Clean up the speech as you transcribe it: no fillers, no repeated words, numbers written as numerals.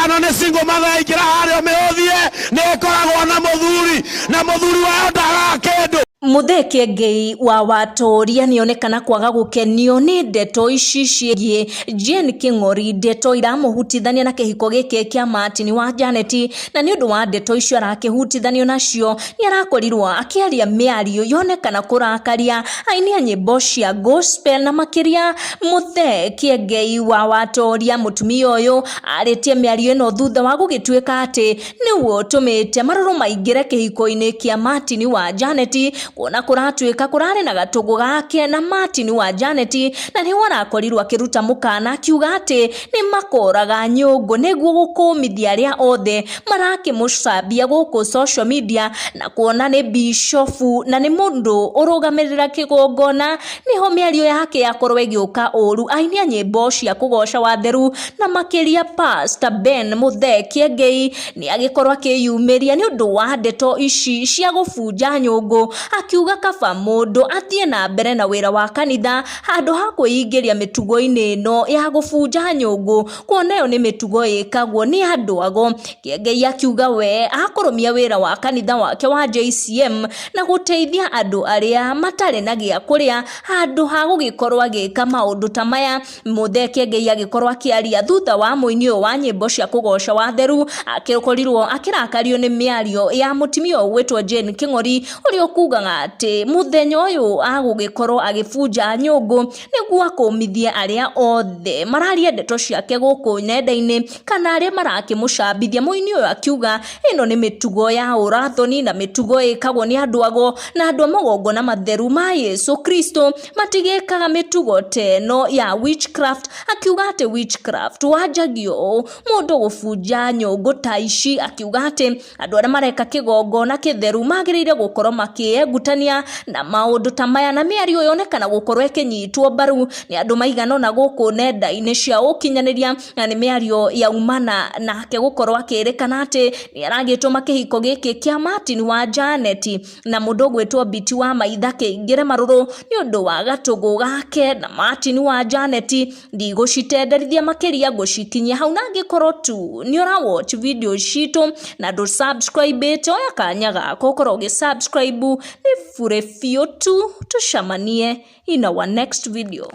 Kana nĩ single mother yaingĩra harĩa, ũmĩhũthie. Nĩ ĩkoragwo na mũthuri, na mũthuri wayo ndagaga kĩndũ. Muthee Kiengei wa Watoria nĩonekana kwaga gũkenio nĩ ndeto ici ciĩgiĩ Jane Kĩng'ori, ndeto iramũhutithania na kĩhiko gĩkĩ kĩa Martin wa Janet, na nĩ ũndũ wa ndeto icio arakĩhutithanio nacio, nĩ arakorirwo akĩaria mĩario yonekana kũrakaria aini a nyĩmbo cia gospel, na makĩria Muthee Kiengei wa Watoria. Mũtumia ũyũ arĩtie mĩario ĩno thutha wa gũgĩtuĩka atĩ nĩwe ũtũmĩte marũrũ maingĩre kĩhiko-inĩ kĩa Martin wa Janet, kuona kũratuĩka kũrarĩ na gatũgũ gake na Martin wa Janet, na nĩho arakorirwo akĩruta mũkana akiuga atĩ nĩ makoraga nyũngũ nĩguo gũkũmithia arĩa othe marakĩmũcambia gũkũ social media. Na kuona nĩ bishofu na nĩ mũndũ ũrũgamĩrĩra kĩgongona, nĩho mĩario yake yakorwo ĩgĩũka ũru aini a nyĩmbo cia kũgoca watheru, na makĩria Pastor Ben Muthee Kiengei. Nĩ agĩkorwo akĩyumĩria nĩ ũndũ wa ndeto ici cia gũbunja nyũngũ, akiuga kaba mũndũ athiĩ na mbere na wĩra wa kanitha handũ ha kwĩingĩria mĩtugo-inĩ ĩno ya gũbunja nyũngũ, kuona ĩyo nĩ mĩtugo ĩkagwo nĩ andũ ago. Kiengei akiuga we akũrũmia wĩra wa kanitha wake wa JCM na gũteithia andũ arĩa matarĩ na gĩa kũrĩa handũ ha gũgĩkorwo agĩka maũndũ ta maya. Muthee Kiengei agĩkorwo akĩaria thutha wa mũini ũyũ wa nyĩmbo cia kũgoca watheru akĩkorirwo akĩrakario nĩ mĩario ya mũtumia ũyũ ũgwĩtwo Jane Kĩng'ori, ũrĩa ũkugaga atĩ mũthenya ũyũ agũgĩkorwo agĩbunja nyũngũ nĩguo akũmithie arĩa othe mararia ndeto ciake gũkũ nenda-inĩ kana arĩa marakĩmũcambithia. Mũini ũyũ akiuga ĩno nĩ mĩtugo ya ũrathoni na mĩtugo ĩkagwo nĩ andũ ago, na andũ a magongona matheru ma Yesu Kristo matigĩkaga mĩtugo ta ĩno ya witchcraft. Akiuga atĩ witchcraft wanjagio ũũ mũndũ gũbunja nyũngũ ta ici. Akiuga atĩ andũ arĩa mareka kĩgongona kĩtheru magĩrĩire gũkorwo makĩyengutania na maũndũ ta maya. Na mĩario yonekana gũkorwo ĩkĩnyitwo mbaru nĩ andũ maigana ũna gũkũ nenda-inĩ cia ũkinyanĩria, na nĩ mĩario yaumana nake gũkorwo akĩrĩkana atĩ nĩ aragĩtũma kĩhiko gĩkĩ kĩa Martin wa Janet na mũndũ ũgwĩtwo Biti wa Maitha kĩingĩre marũrũ nĩ ũndũ wa gatũgũ gake na Martin wa Janet. Ndigũcitenderithia makĩria, ngũcikinyia hau, na angĩkorwo tu nĩ ũra watch video citũ na ndũ subscribe ĩte, oya kanya gaka ũkorwo ũgĩ subscribe, nĩ bure biũ tu. Tũcemanie in our next video.